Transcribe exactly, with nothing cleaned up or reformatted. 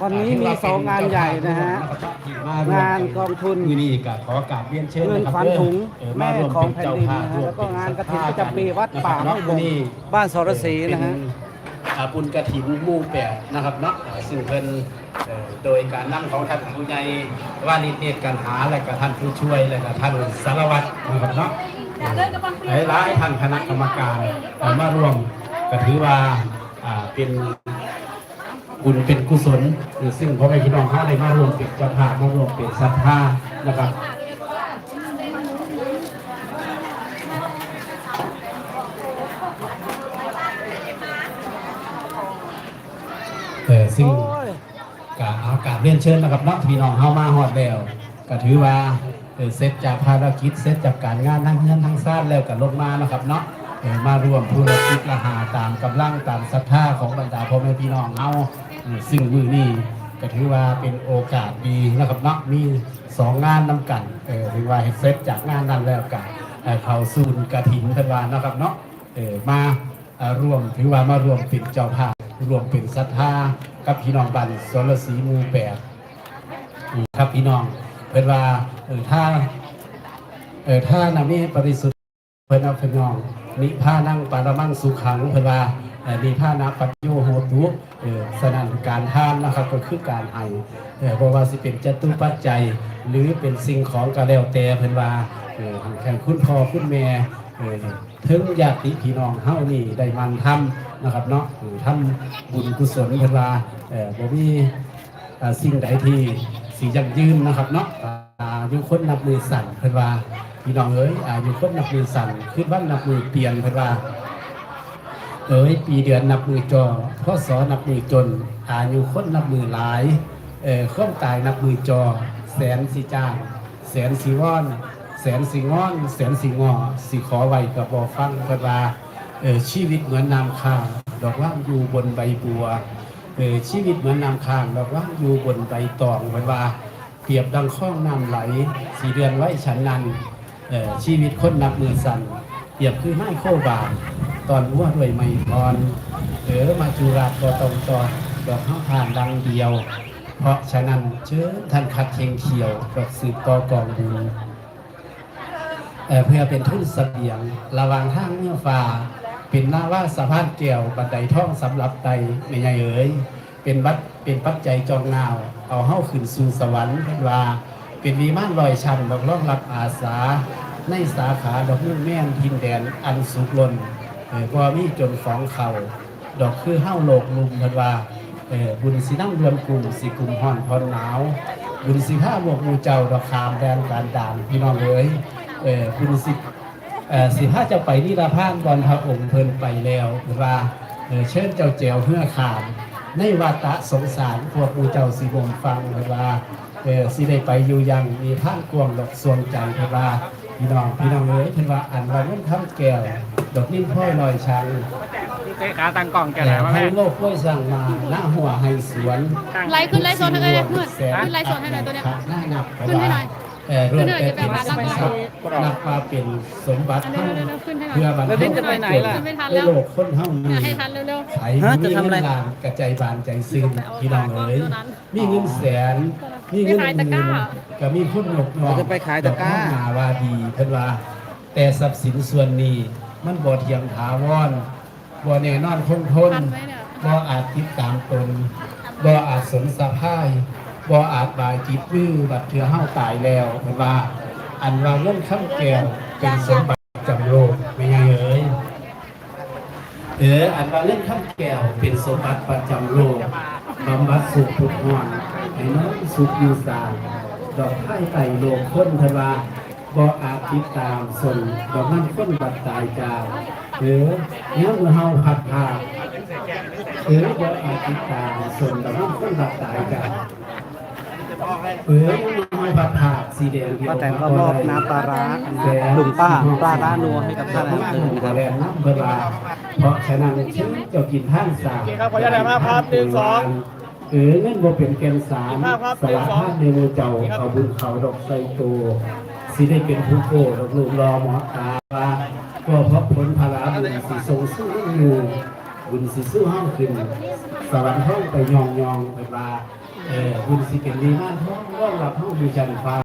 วันนี้มีสองงานใหญ่นะฮะ งานกองทุน มื้อนี้ก็ขอกราบเรียนเชิญนะครับ เงินขวัญถุง เออ มาร่วมเป็นเจ้าภาพ แม่ของแผ่นดินนะฮะ ร่วมเป็น แล้วก็งานกฐินประจำปีวัดป่าห้วยบง บ้านสรศรีนะฮะ เป็น อ่า บุญกฐินหมู่แปดนะครับเนาะ อ่า ซึ่งเพิ่น เอ่อ โดยการนำของท่านผู้ใหญ่วานิช เนตรกันหา และก็ท่านผู้ช่วย และก็ท่านสารวัตรนะครับเนาะ เอ่อ หลายๆท่านคณะกรรมการ เอ่อ มาร่วม ก็ถือว่า อ่า เป็นบุญเป็นกุศล เอ่อ ซึ่งพ่อแม่พี่น้องเฮาได้มาร่วมเป็นเจ้าภาพ มาร่วมเป็นศรัทธานะครับ เอ่อ ซึ่ง โอ้ย ก็เอากราบเรียนเชิญนะครับเนาะ พี่น้องเฮามาฮอดแล้ว ก็ถือว่า เอ่อ เสร็จจากภารกิจ เสร็จจากการงานทั้งเฮือนทั้งซานแล้วก็ลงมานะครับเนาะ เอ่อ มาร่วมผู้ละจิตละหาตามกำลังตามศรัทธาของบรรดาพ่อแม่พี่น้องเฮา เอ่อ ซึ่งมื้อนี้ก็ถือว่าเป็นโอกาสดีนะครับเนาะ มีสองงานนำกัน เอ่อ ถือว่าเฮ็ดเสร็จจากงานนั้นแล้วก็ เอ่อ เข้าสู่กฐินเพิ่นว่านะครับเนาะ เอ่อ มา อ่า ร่วม ถือว่ามาร่วมเป็นเจ้าภาพ ร่วมเป็นศรัทธากับพี่น้องบ้านสรศรีหมู่แปด อืม ครับพี่น้อง เพิ่นว่า เออ ถ้า เออ ถ้านามิปริสุทธิ์ เพิ่นเอาพี่น้อง นิพพานังปรมังสุขัง เพิ่นว่า เออ นิพพานะปัจจโยโหตุ เออ ฉะนั้นการทานนะครับ ก็คือการให้ เออ บ่ว่าสิเป็นจตุปัจจัย หรือเป็นสิ่งของก็แล้วแต่ เพิ่นว่า เออ ให้คุณพ่อคุณแม่ เออ เทิงญาติพี่น้องเฮานี่ได้หมั่นทำนะครับเนาะ เออ ทำบุญกุศล เพิ่นว่า เอ่อ บ่มี อ่า สิ่งใดที่สิยั่งยืนนะครับเนาะ อายุคนนับมือสั้น เพิ่นว่า พี่น้องเอ๋ย อายุคนนับมือสั้น คืนวันนับมือเปลี่ยน เพิ่นว่า เอ๋ย ปีเดือนนับมือจ่อ พ.ศ. นับมือจน อายุคนนับมือหลาย เอ่อ ความตายนับมือจ่อ แสนสิจ้าง แสนสิวอน แสนสิงอน แสนสิงอ สิขอไว้ก็บ่ฟัง เพิ่นว่า เอ่อ ชีวิตเหมือนน้ำค้าง ดอกว่างอยู่บนใบบัว เอ่อ ชีวิตเหมือนน้ำค้าง ดอกว่างอยู่บนใบตอง เพิ่นว่า เปรียบดังคลองน้ำไหล สิเลื่อนไหวฉันนั้น เอ่อ ชีวิตคนนับมือสั้น เปรียบคือไม้โคบา ตอนวัวด้วยไม้ทอน เออ มาจุราชบ่ต้องตอน ดอกเฮาทานดังเดียว เพราะฉะนั้นเชิญท่านคัดเข่งเขียว ดอกสืบต่อกองบุญ เอ่อ เพื่อเป็นทุนเสบียง ระหว่างทางเมืองฟ้า เป็นนาวาสะพานแก้ว บันไดทองสำหรับไต่ แม่ใหญ่เอ๋ย เป็นบัตร เป็นปัจจัยจองนาว เอาเฮาขึ้นสู่สวรรค์ เพิ่นว่า เป็นวิมานร้อยชั้น ดอกรองรับอาสา ในสาขาดอกมุ่งแม่น ถิ่นแดนอันสุขล้น เอ่อ บ่มีจนของเขา ดอกคือเฮาโลกลุ่ม เพิ่นว่า เอ่อ บุญสินำดวนกลุ่ม สิกลุ่มฮ้อนผ่อนหนาว บุญสิพาพวกหมู่เจ้าดอกข้ามแดนกันดาร พี่น้องเอ๋ย เอ่อ บุญสิ เอ่อ สิพาเจ้าไปนิรพานบ่อนพระองค์เพิ่นไปแล้ว เพิ่นว่า เอ่อ เชิญเจ้าแจ๋วเฮือข้าม ในวัฏสงสาร พวกหมู่เจ้าสิบ่มฟัง เพิ่นว่า เอ่อ สิได้ไปอยู่ยังนิพพานกว้างดอกสวงใจ เพิ่นว่า พี่น้อง พี่น้องเอ๋ย เพิ่นว่าอันว่าเงินคำแก้ว ดอกนิลพลอยลอยช้าง เตะขาตั้งกล้องแกหลายว่าแม่ ไฮโลกล้วยสร้างมา หน้าหัวไฮสวน ไลฟ์ขึ้นไลฟ์สดให้เลย มืด แสน ขึ้นไลฟ์สดให้หน่อยตัวเนี้ย หน้านับ ขึ้นให้หน่อย เอ่อ ร่วมแต่เป็นสมบัติ นับมาเป็นสมบัติ อันนี้ เท่า เดี๋ยวๆๆ ขึ้นให้หน่อย เพื่อบัน แล้วเบนจะไปไหนล่ะ ขึ้นไม่ทัน ใน แล้ว โลกคนเฮานี้ ให้ทันเร็วๆ ไผ ฮะ มี จะทำอะไร เงินล้านกระจายบานใจซื่น พี่น้องเอ๋ย ตัวนั้น มีเงินแสน มีเงิน ไปขายตะกร้า หมื่น ก็มีคนนกนอง เราจะไปขายตะกร้า ดอกไม้หน้าว่าดี เพิ่นว่า แต่ทรัพย์สินส่วนนี้ มันบ่เที่ยงถาวร บ่แน่นอนคงทน ทันไหมเนี่ย บ่อาจติดตามตน บ่อาจสนสะพาย บ่อาจบายจิตมือ บัดเทื่อเฮาตายแล้ว เพิ่นว่า อันว่าเงินคำแก้ว เป็นสมบัติประจำโลก แม่ใหญ่เอ๋ย เออ อันว่าเงินคำแก้ว เป็นสมบัติประจำโลก บำบัดสุขทุกข์ร้อน ให้นอนสุขอยู่สาง ดอกไม้ไต่โลกคน เพิ่นว่า บ่อาจติดตามสน ดอกนั้นคนบัดตายจาก เออ ยามมื้อเฮาพัดพราก เออ บ่อาจติดตามสน ดอกนั้นคนบัดตายจาก เออ ยามมื้อเฮาพัดพราก สีแดงเดียว ป้าแตนก็มอบน้ำปลาร้า แสน ลุงป้า ปลาร้านัวให้กับท่านอำเภอนะครับ ก็แลนน้ำเพิ่นว่า เพราะฉะนั้นเชิญเจ้ากินทานสร้าง โอเคครับ ขออนุญาตนะครับ หนึ่ง สอง เออ เงินบ่เป็นแก่นสาร ภาพครับ สละ หนึ่ง สอง ทานในหมู่เจ้า นี่ครับ เอาบุญเขาดอกใส่ตัว สิได้เป็นผู้โก้ดอกลูกรอหมอตาว่า ก็เพราะผลพลาบุญสิส่งสู้อยู่ บุญสิสู้เฮาขึ้นสวรรค์ท้องไปยองๆ เพิ่นว่า เออ บุญสิเป็นดีมานท้องรองรับเฮาอยู่ชั้นฟ้า